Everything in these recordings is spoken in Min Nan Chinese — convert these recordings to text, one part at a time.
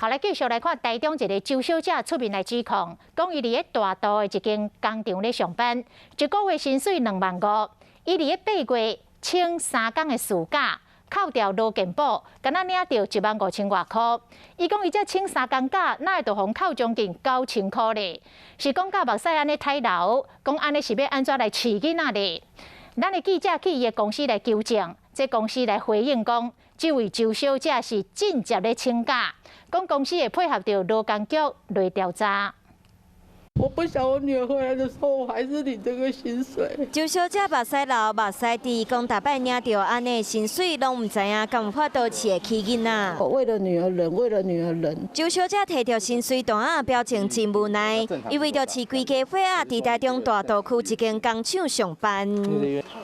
好，來繼續來看台中一个周小姐出面來指控，講伊佇咧大肚的一間工廠咧上班，一個月薪水2萬5，伊佇咧8月請3工的事假，扣掉勞健保，敢若領著1萬5千外箍。伊講伊這請三工假，哪會著予扣將近9000箍咧？是講甲目屎按呢刣流，講按呢是欲按怎來飼囡仔咧？咱的記者去伊的公司來求證，這公司來回應講，這位周小姐是進前咧請假，講公司會配合著勞工局來調查。我不想我女兒回來的時候，我還是領這個薪水。周小姐目屎流，目屎滴，講逐擺領著按呢薪水，攏毋知影敢有法度飼會起囡仔。我為了女兒忍，為了女兒忍。周小姐提著薪水單仔，表情真無奈。伊為著飼規家伙仔，佇台中大肚區一間工廠上班。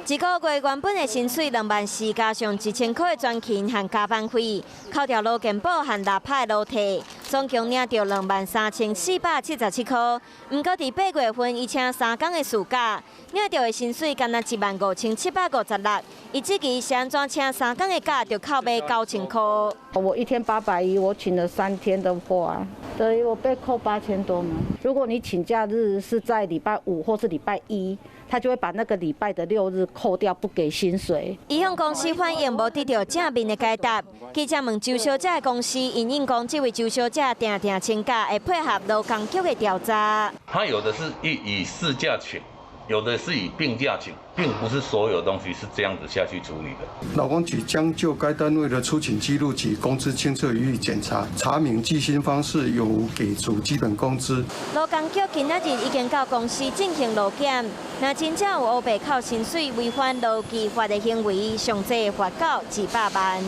一個月原本的薪水2萬4，加上1000塊的專勤和加班費，扣掉勞健保和六趴的勞退，總共領著23,477塊。毋過佇8月份，伊請三工的事假，領著的薪水干焦15,756。伊質疑是按怎請三工的假就扣欲9000塊。我一天810，我請了3天的話，等於我被扣8000多嘛。如果你請假日是在禮拜五或是禮拜一，他就會把那個禮拜的六日扣掉，不給薪水。伊向公司反映，無得著正面的解答。記者問周小姐的公司，𪜶應講這位周小姐定定請假，會配合勞工局的調查。他有的是以事假請，有的是以病假請，並不是所有東西是這樣子下去處理的。勞工局將就該單位的出勤記錄及工資清冊予以檢查，查明計薪方式有無給足基本工資。勞工局今仔日已經到公司進行勞檢，若真正有烏白扣薪水、違反勞基法的行為，上濟罰到200萬。